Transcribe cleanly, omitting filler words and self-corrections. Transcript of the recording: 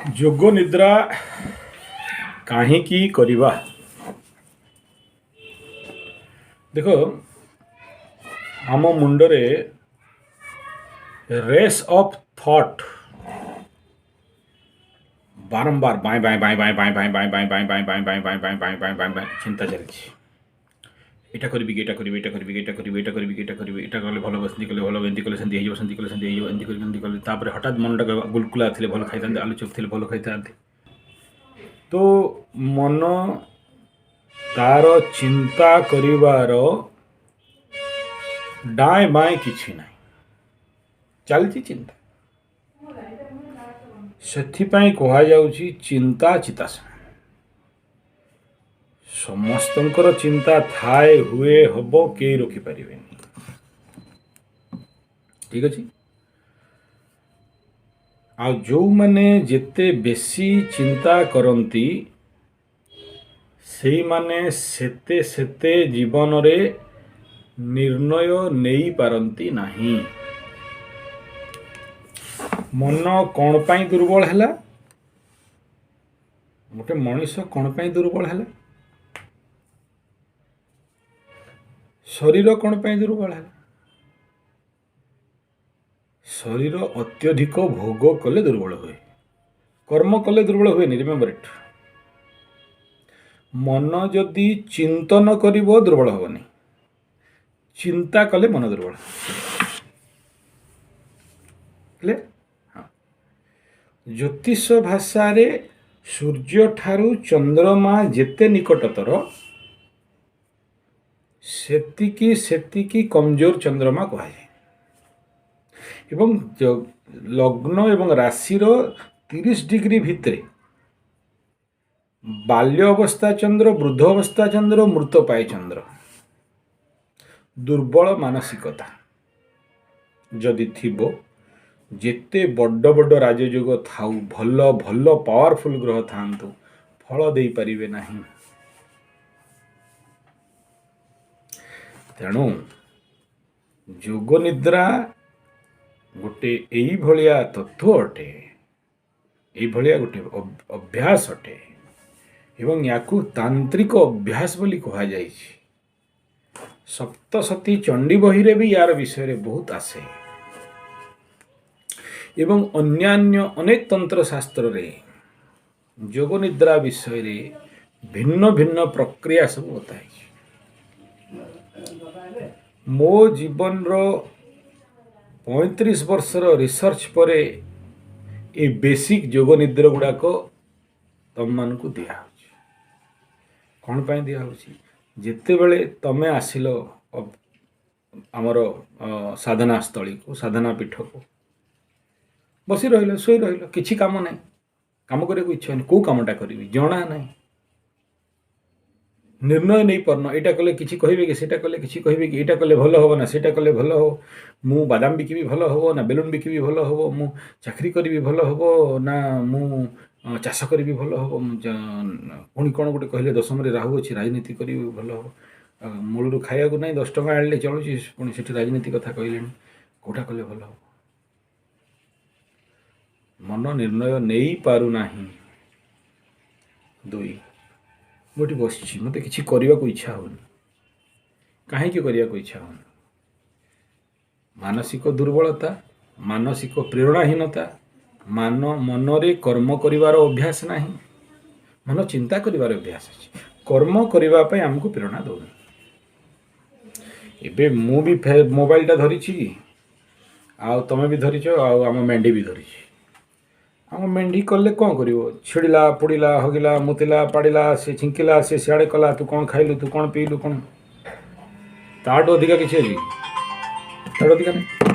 ଯୋଗ ନିଦ୍ରା କାହିଁକି କରିବା? ଦେଖ, ଆମ ମୁଣ୍ଡରେ ରେସ୍ ଅଫ୍ ଥଟ୍ ବାରମ୍ବାର ବାଏଁ ବାଏଁ ବାଏଁ ବାଏଁ ବାଏଁ ବାଏଁ ବାଏଁ ବାଏଁ ବାଏଁ ବାଏଁ ବାଏଁ ବାଏଁ ବାଏଁ ବାଏଁ ବାଏଁ ବାଏଁ ବାଏଁ ବାଏଁ ଚିନ୍ତା ଚାଲିଛି। ଏଇଟା କରିବି କି ଏଇଟା କରିବି, ଏଇଟା କରିବି କି ଏଇଟା କରିବି, ଏଇଟା କରିବି କି ଏଇଟା କରିବି, ଏଇଟା କଲେ ଭଲ ହେବ, ସେମିତି କଲେ ଭଲ ହେବ, ଏମିତି କଲେ ସେମିତି ହେଇଯିବ, ସେମିତି କଲେ ସେମିତି ହେଇଯିବ, ଏମିତି କରିବି, ଏମିତି କଲେ। ତାପରେ ହଠାତ୍ ମନଟା କହିବ ଗୁଲଗୁଲା ଥିଲେ ଭଲ ଖାଇଥାନ୍ତି, ଆଲୁ ଚପ୍ ଥିଲେ ଭଲ ଖାଇଥାନ୍ତି। ତ ମନ ତାର ଚିନ୍ତା କରିବାର ଡାଏଁ ବାଏଁ କିଛି ନାହିଁ, ଚାଲିଛି ଚିନ୍ତା। ସେଥିପାଇଁ କୁହାଯାଉଛି ଚିନ୍ତା ଚିତାସନ। ସମସ୍ତଙ୍କର ଚିନ୍ତା ଥାଏ, ହୁଏ, ହବ, କେହି ରୋକିପାରିବେନି। ଠିକ ଅଛି। ଆଉ ଯେଉଁମାନେ ଯେତେ ବେଶୀ ଚିନ୍ତା କରନ୍ତି, ସେଇମାନେ ସେତେ ସେତେ ଜୀବନରେ ନିର୍ଣ୍ଣୟ ନେଇପାରନ୍ତି ନାହିଁ। ମନ କ'ଣ ପାଇଁ ଦୁର୍ବଳ ହେଲା? ଗୋଟେ ମଣିଷ କ'ଣ ପାଇଁ ଦୁର୍ବଳ ହେଲା? ଶରୀର କ'ଣ ପାଇଁ ଦୁର୍ବଳ ହେଲା? ଶରୀର ଅତ୍ୟଧିକ ଭୋଗ କଲେ ଦୁର୍ବଳ ହୁଏ, କର୍ମ କଲେ ଦୁର୍ବଳ ହୁଏନି। Remember it. ମନ ଯଦି ଚିନ୍ତନ କରିବ ଦୁର୍ବଳ ହେବନି, ଚିନ୍ତା କଲେ ମନ ଦୁର୍ବଳ। କ୍ଲିୟର? ହଁ। ଜ୍ୟୋତିଷ ଭାଷାରେ ସୂର୍ଯ୍ୟଠାରୁ ଚନ୍ଦ୍ରମା ଯେତେ ନିକଟତର, ସେତିକି ସେତିକି କମଜୋର ଚନ୍ଦ୍ରମା କୁହାଯାଏ। ଏବଂ ଲଗ୍ନ ଏବଂ ରାଶିର 30 ଡିଗ୍ରୀ ଭିତରେ ବାଲ୍ୟ ଅବସ୍ଥା ଚନ୍ଦ୍ର, ବୃଦ୍ଧ ଅବସ୍ଥା ଚନ୍ଦ୍ର, ମୃତ ପାଏ ଚନ୍ଦ୍ର। ଦୁର୍ବଳ ମାନସିକତା ଯଦି ଥିବ, ଯେତେ ବଡ଼ ବଡ଼ ରାଜଯୋଗ ଥାଉ, ଭଲ ଭଲ ପାୱାରଫୁଲ୍ ଗ୍ରହ ଥାଆନ୍ତୁ, ଫଳ ଦେଇପାରିବେ ନାହିଁ। ତେଣୁ ଯୋଗ ନିଦ୍ରା ଗୋଟେ ଏଇଭଳିଆ ତତ୍ତ୍ୱ ଅଟେ, ଏଇଭଳିଆ ଗୋଟେ ଅଭ୍ୟାସ ଅଟେ, ଏବଂ ୟାକୁ ତାନ୍ତ୍ରିକ ଅଭ୍ୟାସ ବୋଲି କୁହାଯାଇଛି। ସପ୍ତସତୀ ଚଣ୍ଡୀ ବହିରେ ବି ୟାର ବିଷୟରେ ବହୁତ ଆସେ, ଏବଂ ଅନ୍ୟାନ୍ୟ ଅନେକ ତନ୍ତ୍ର ଶାସ୍ତ୍ରରେ ଯୋଗ ନିଦ୍ରା ବିଷୟରେ ଭିନ୍ନ ଭିନ୍ନ ପ୍ରକ୍ରିୟା ସବୁ ବତାହେଇଛି। ମୋ ଜୀବନର 35 ବର୍ଷର ରିସର୍ଚ୍ଚ ପରେ ଏ ବେସିକ୍ ଯୋଗ ନିଦ୍ରା ଗୁଡ଼ାକ ତମମାନଙ୍କୁ ଦିଆହେଉଛି। କ'ଣ ପାଇଁ ଦିଆହେଉଛି? ଯେତେବେଳେ ତମେ ଆସିଲ ଆମର ସାଧନା ସ୍ଥଳୀକୁ, ସାଧନା ପୀଠକୁ, ବସି ରହିଲ, ଶୋଇ ରହିଲ, କିଛି କାମ ନାହିଁ, କାମ କରିବାକୁ ଇଚ୍ଛା ହଉନି, କେଉଁ କାମଟା କରିବି ଜଣା ନାହିଁ, ନିର୍ଣ୍ଣୟ ନେଇପାରୁନ, ଏଇଟା କଲେ କିଛି କହିବେ କି, ସେଇଟା କଲେ କିଛି କହିବେ କି, ଏଇଟା କଲେ ଭଲ ହେବ ନା ସେଇଟା କଲେ ଭଲ ହେବ, ମୁଁ ବାଦାମ ବିକିବି ଭଲ ହେବ ନା ବେଲୁନ ବିକିବି ଭଲ ହେବ, ମୁଁ ଚାକିରି କରିବି ଭଲ ହେବ ନା ମୁଁ ଚାଷ କରିବି ଭଲ ହେବ, ମୁଁ ପୁଣି କ'ଣ ଗୋଟେ କହିଲେ ଦଶମରେ ରାହୁ ଅଛି ରାଜନୀତି କରିବି ଭଲ ହେବ, ମୂଳରୁ ଖାଇବାକୁ ନାହିଁ 10 ଟଙ୍କା ଆଣିଲେ ଚଳୁଛି, ପୁଣି ସେଠି ରାଜନୀତି କଥା କହିଲେଣି, କେଉଁଟା କଲେ ଭଲ ହେବ? ମନ ନିର୍ଣ୍ଣୟ ନେଇପାରୁନାହିଁ। 2, ମୁଁ ଏଠି ବସିଛି, ମୋତେ କିଛି କରିବାକୁ ଇଚ୍ଛା ହେଉନି। କାହିଁକି କରିବାକୁ ଇଚ୍ଛା ହେଉନି? ମାନସିକ ଦୁର୍ବଳତା, ମାନସିକ ପ୍ରେରଣାହୀନତା, ମନରେ କର୍ମ କରିବାର ଅଭ୍ୟାସ ନାହିଁ, ମନ ଚିନ୍ତା କରିବାର ଅଭ୍ୟାସ ଅଛି, କର୍ମ କରିବା ପାଇଁ ଆମକୁ ପ୍ରେରଣା ଦେଉନି। ଏବେ ମୁଁ ବି ମୋବାଇଲଟା ଧରିଛି, ଆଉ ତମେ ବି ଧରିଛ, ଆଉ ଆମ ମେଣ୍ଢି ବି ଧରିଛି। ଆମ ମେଣ୍ଢି କଲେ କ'ଣ କରିବ? ଛିଡ଼ିଲା, ପୋଡ଼ିଲା, ହଗିଲା, ମୁତିଲା, ପାଡ଼ିଲା, ସେ ଛିଙ୍କିଲା, ସେ ସିଆଡ଼େ କଲା, ତୁ କ'ଣ ଖାଇଲୁ, ତୁ କ'ଣ ପିଇଲୁ, କ'ଣ? ତାଠୁ ଅଧିକା କିଛି ଅଛି? ତାଠୁ ଅଧିକା ନାହିଁ।